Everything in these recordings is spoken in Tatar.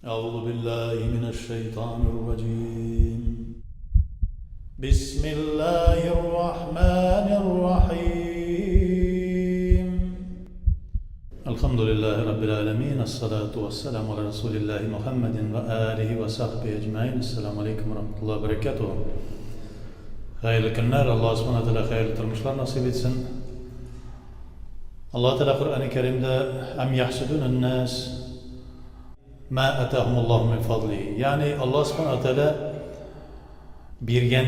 أعوذ بالله من الشيطان الرجيم بسم الله الرحمن الرحيم الحمد لله رب العالمين الصلاة والسلام على رسول الله محمد وآله وصحبه أجمعين السلام عليكم ورحمة الله وبركاته Хәерле көннәр, Аллаһ Субхана Тәгалә хәерле тормышлар насыйп итсен. Аллаһ Тәгалә Коръәни Кәримдә Әм яхсудун нас ма атахумуллаһу мин фадлихи. Ягъни Аллаһ Субхана Тәгалә биргән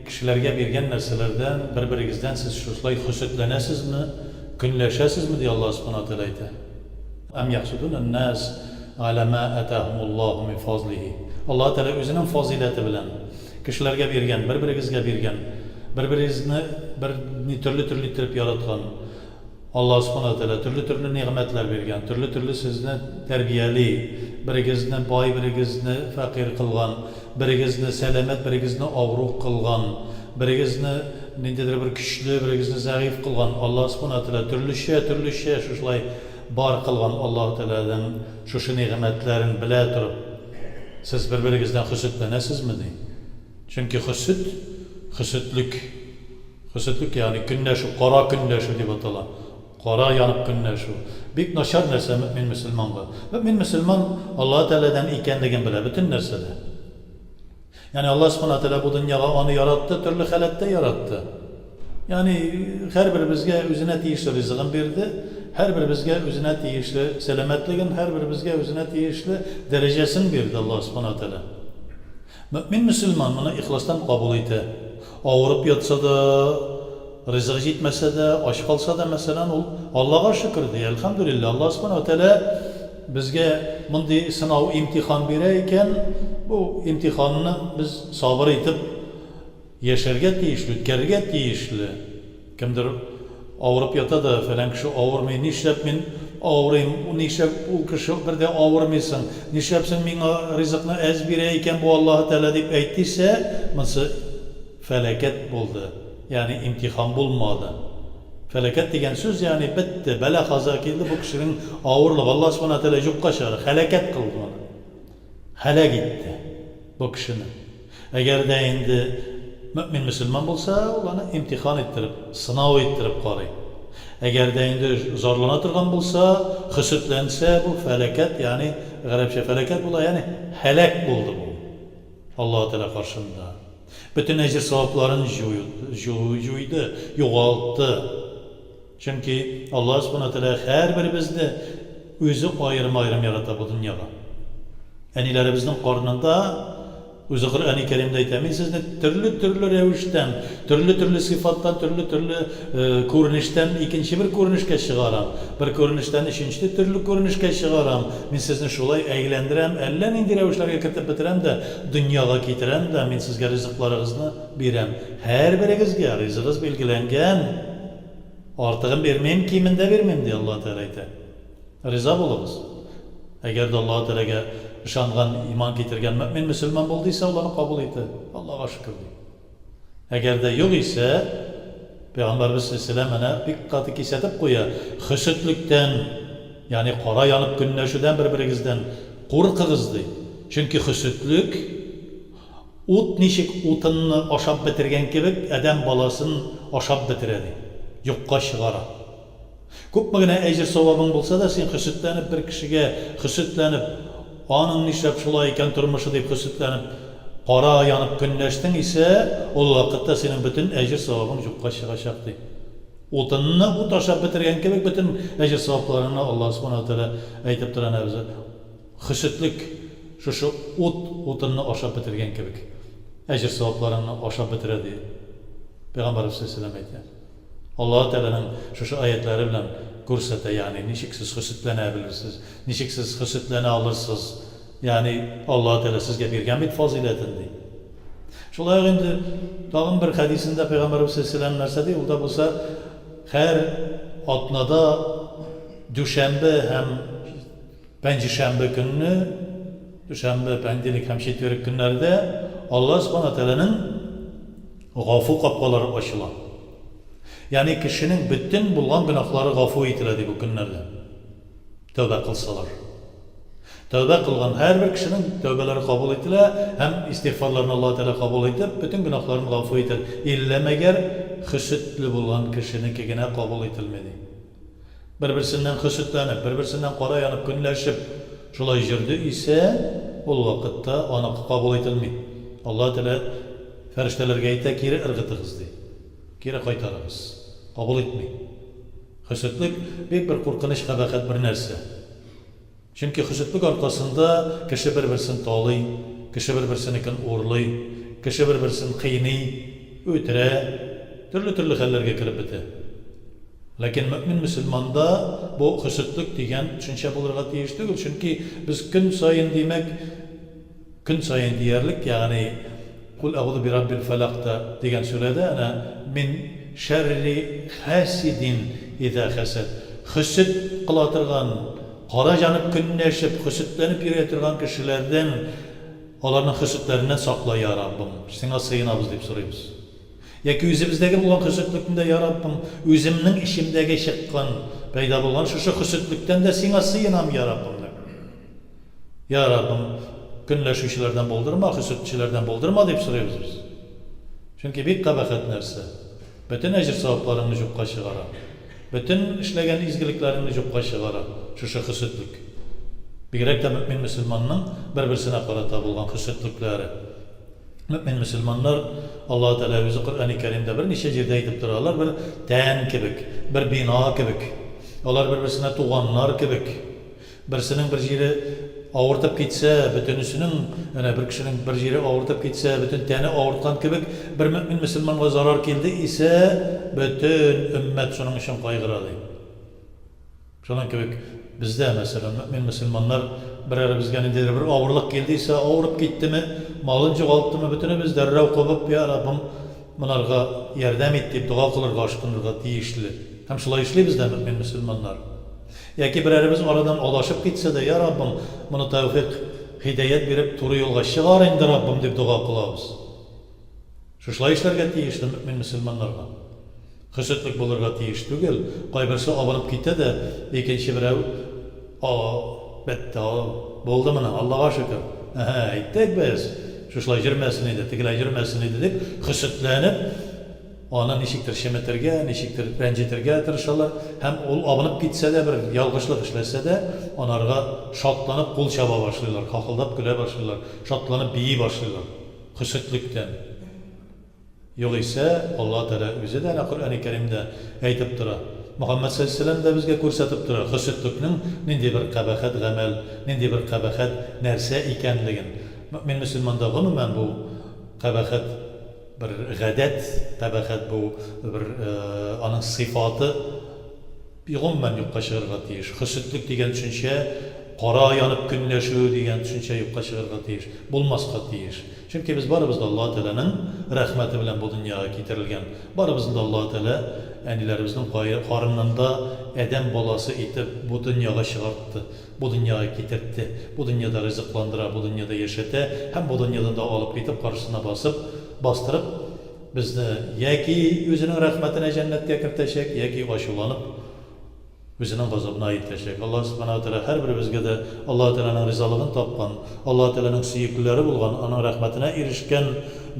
кешеләргә биргән нәрсәләрдән бер-берегездән сез шушылай хөсетләнәсезме, көнләшәсезме, ди Аллаһ Субхана Тәгалә әйтә. Әм яхсудун нас аля ма атахумуллаһу мин фазлихи. Аллаһ Тәгалә үзенең фазыйләте белән кешеләргә биргән, бер-берегезгә биргән, бер-берегезне бер ни төрле-төрле иттереп яраткан Аллаһ Субхана ва Тәгалә төрле-төрле нигъмәтләр биргән, төрле-төрле сезне тәрбияли, берегезне бай, берегезне фәкыйрь кылган, берегезне сәламәт, берегезне авыру кылган, берегезне ниндидер бер көчле, берегезне зәгыйфь кылган Аллаһ Субхана ва Тәгалә төрлечә, төрлечә шушылай бар кылган Аллаһ Тәгаләнең шушы нигъмәтләрен белә торып, Сез бер-берегездән хөсетләнәсезме? ди. Чөнки хөсет, хөсетлек, хөсетлек, ягъни көнләшү, кара көнләшү дип атала. Кара янып көнләшү. Бик начар нәрсә мөэмин мөселманга. Мөэмин мөселман Аллаһы Тәгаләдән икәнлеген белә бөтен нәрсәдә. Ягъни Аллаһ Субхана Тәгалә бу дөньяга аны яратты, төрле халәттә яратты. Ягъни һәрберебезгә үзенә тиешле ризыгын бирде, һәрберебезгә үзенә тиешле сәламәтлеген, һәрберебезгә үзенә тиешле дәрәҗәсен бирде Аллаһ Субхана Тәгалә. Мөэмин мөселман моны ихластан кабул итә. Авырып ятса да, ризык җитмәсә дә, ач калса да, мәсәлән, ул Аллага шөкер ди, әлхәмдүлилләһ, Аллаһ Субхана Тәгалә безгә мондый сынау, имтихан бирә икән, бу имтиханны без сабыр итеп яшәргә тиешле, үткәрергә тиешле. Кемдер авырып ята да, фәлән кеше авырмый, нишләп мин авырыйм, нишләп ул кеше бер дә авырмый соң, нишләп соң миңа ризыкны әз бирә икән бу Аллаһы Тәгалә дип әйтте исә, монысы фәләкәт булды, ягъни имтихан булмады. Фәләкәт дигән сүз, ягъни бетте, бәла-каза килде, бу кешенең авырлыгы, Аллаһ Субхана Тәгалә юкка чыгарды, һәлакәт кылды моны. Һәлак итте бу кешене. Әгәр дә инде мөэмин мөселман булса, ул аны имтихан иттереп, сынау иттереп карый. Әгәр дә инде зарлана торган булса, хөсетләнсә, бу фәләкәт, ягъни гарәпчә фәләкәт була, ягъни һәлак булды бу Аллаһы Тәгалә каршында. Бөтен әҗер-савапларын җуйды, югалтты. Чөнки Аллаһ Субхана Тәгалә һәрберебезне үзе аерым-аерым ярата бу дөньяга. Әниләребезнең карынында үзе Коръәни Кәримдә әйтә, мин сезне төрле-төрле рәвештән, төрле-төрле сыйфаттан, төрле-төрле күренештән икенче бер күренешкә чыгарам. Бер күренештән өченче төрле күренешкә чыгарам. Мин сезне шулай әйләндерәм, әллә нинди рәвешләргә кертеп бетерәм дә, дөньяга китерәм дә, мин сезгә ризыкларыгызны бирәм. Һәрберегезгә ризыгыз билгеләнгән. Артыгын бирмим, кимен дә бирмим, ди Аллаһ Тәгалә әйтә. Риза булыгыз. Әгәр дә Аллаһ Тәгаләгә ышанган, иман китергән мөэмин мөселман булды исә, ул аны кабул итә. Аллаһга шөкер, ди. Әгәр дә юк исә, Пәйгамбәребез салләллаһу әнә бик каты кисәтеп куя, хөсетлектән, ягъни кара янып көнләшүдән бер-берегездән куркыгыз, ди. Чөнки хөсетлек Ут ничек утынны ашап бетергән кебек, адәм баласын ашап бетерә, ди. Юкка чыгара. Күпме генә әҗер-савабың булса да, син хөсетләнеп бер кешегә хөсетләнеп, аның нишләп шулай икән тормышы дип хөсетләнеп, кара янып көнләштең исә, ул вакытта синең бөтен әҗер-савабың юкка чыгачак, ди. Утынны ут ашап бетергән кебек, бөтен әҗер-савапларыңны Аллаһ Субхана ва Тәгалә әйтеп тора әнә үзе. Хөсетлек, шушы ут утынны ашап бетергән кебек, әҗер-савапларыңны ашап бетерә, ди Пәйгамбәребез салләллаһу галәйһи ва сәлләм әйтә. Аллаһы Тәгаләнең шушы аятьләре белән күрсәтә, ягъни ничек сез хөсетләнә белерсез, ничек сез хөсетләнә алырсыз, ягъни Аллаһы Тәгалә сезгә биргән бит фазыйләтен, ди. Шулай ук инде тагын бер хәдисендә Пәйгамбәребез салләллаһу галәйһи ва сәлләм нәрсә ди? Ул да булса, һәр атнада дүшәмбе һәм Пәнҗешәмбе көнне, дүшәмбе, пәндилек һәм четверг көннәрдә Алла Субхана Тәгаләнең гафу капкалары ачыла. Ягъни кешенең бөтен булган гөнаһлары гафу ителә ди бу көннәрдә. Тәүбә кылсалар. Тәүбә кылган һәрбер кешенең тәүбәләре кабул ителә һәм истигъфарларын Аллаһы Тәгалә кабул итеп, бөтен гөнаһларын гафу итәр. Иллә мәгәр хөсетле булган кешенеке генә кабул ителми, ди. Бер-берсеннән хөсетләнеп, бер-берсеннән кара янып, көнләшеп шулай җөрде исә, ул вакытта аныкы кабул ителми. Аллаһы Тәгалә фәрештәләргә әйтә, кире ыргытыгыз, ди. Кире кайтарыгыз. Кабул итми. Хөсетлек бик бер куркыныч, кабахәт бер нәрсә. Чөнки хөсетлек аркасында кеше бер-берсен талый, кеше бер-берсенекен урлый, кеше бер-берсен кыйный, үтерә, төрле-төрле хәлләргә кереп бетә. Ләкин мөэмин мөселманда бу хөсетлек дигән төшенчә булырга тиеш түгел, чөнки без көн саен, димәк, көн саен диярлек, ягъни Кул әгъузу бираббил фәләк та дигән сүрәдә әнә мин шәрри хәсидин иза хәсәд, хөсет кыла торган, кара җанып көнләшеп, хөсетләнеп йөри торган кешеләрдән, аларның хөсетләреннән сакла, йа Раббым, сиңа сыенабыз дип сорыйбыз. Яки үзебездәге булган хөсетлекне дә, йа Раббым, үземнең эчемдәге чыккан, пәйда булган шушы хөсетлектән дә сиңа сыенам, йа Раббым, дип. Йа Раббым, көнләшүчеләрдән булдырма, хөсетчеләрдән булдырма, дип сорыйбыз без. Чөнки бик кабахәт нәрсә. Бөтен әҗер-савапларыңны җукка чыгара. Бөтен эшләгән изгелекләреңне җукка чыгара шушы хөсетлек. Бигрәк тә мөэмин-мөселманның бер-берсенә карата булган хөсетлекләре. Мөэмин-мөселманнар, Аллаһы Тәгалә үзе Коръәни Кәримдә берничә җирдә әйтеп тора, алар бер тән кебек, бер бина кебек. Алар бер-берсенә туганнар кебек. Берсенең бер җире авыртып китсә, бөтенесенең, әнә бер кешенең бер җире авыртып китсә, бөтен тәне авырткан кебек, бер мөэмин мөселманга зарар килде исә, бөтен өммәт шуның өчен кайгыра, ди. Шуның кебек бездә, мәсәлән, мөэмин мөселманнар берәребезгә ниндидер бер авырлык килде исә, авырып киттеме, малын югалттымы, бөтенебез дәррәү кубып, Я Раббым, монарга ярдәм ит, дип дога кылырга ашкынырга тиешле. Һәм шулай эшлибез дә мөэмин мөселманнар. Яки берәребез арадан адашып китсә дә, Я Раббым, моны тәүфыйк, һидаять биреп, туры юлга чыгар инде, Раббым, дип дога кылабыз. Шушылай эшләргә тиешле мөэмин мөселманнарга. Хөсетлек булырга тиеш түгел. Кайберсе абынып китә дә, икенче берәү, А, бетте, булды моның, Аллага шөкер. Әһә, әйттек без, шушылай йөрмәсен иде, тегеләй йөрмәсен иде, дип, хөсетләнеп, Аны ничектер чеметергә, ничектер рәнҗетергә тырышалар һәм ул абынып китсә дә, бер ялгышлык эшләсә дә, анарга шатланып кул чаба башлыйлар, хахылдап көлә башлыйлар, шатланып бии башлыйлар. Хөсетлектән. Югыйсә, Аллаһ Тәгалә үзе дә әнә Коръәни Кәримдә әйтеп тора. Мөхәммәд салләллаһу галәйһи вә сәлләм дә безгә күрсәтеп тора хөсетлекнең нинди бер кабахәт гамәл, нинди бер кабахәт нәрсә икәнлеген. Мөэмин мөселманда гомумән бу кабахәт Бер гадәт, кабахәт бу бер аның сыйфаты гомумән юкка чыгарга тиеш. Хөсетлек дигән төшенчә, кара янып көнләшү дигән төшенчә юкка чыгарга тиеш, булмаска тиеш. Чөнки без барыбыз да Аллаһы Тәгаләнең рәхмәте белән бу дөньяга китерелгән. Барыбызны да Аллаһы Тәгалә әниләребезнең карынында адәм баласы итеп бу дөньяга чыгартты. Бу дөньяга китертте, бу дөньяда ризыкландыра, бу дөньяда яшәтә һәм бу дөньядан да алып китеп, каршысына басып, бастырып, безне яки Үзенең рәхмәтенә җәннәткә кертәчәк, яки ачуланып, Үзенең газабына илтәчәк. Аллаһ Сүбхәнәһү вә Тәгалә һәрберебезгә дә Аллаһ Тәгаләнең ризалыгын тапкан, Аллаһ Тәгаләнең сөеклеләре булган, Аның рәхмәтенә ирешкән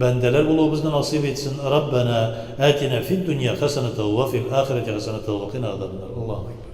бәндәләр булуыбызны насыйп итсен. Раббәнә әтинә фид-дөнья хәсәнәтәү вә фил ахирәти хәсәнәтәү вә кина газабәннар. Аллаһу әкбәр.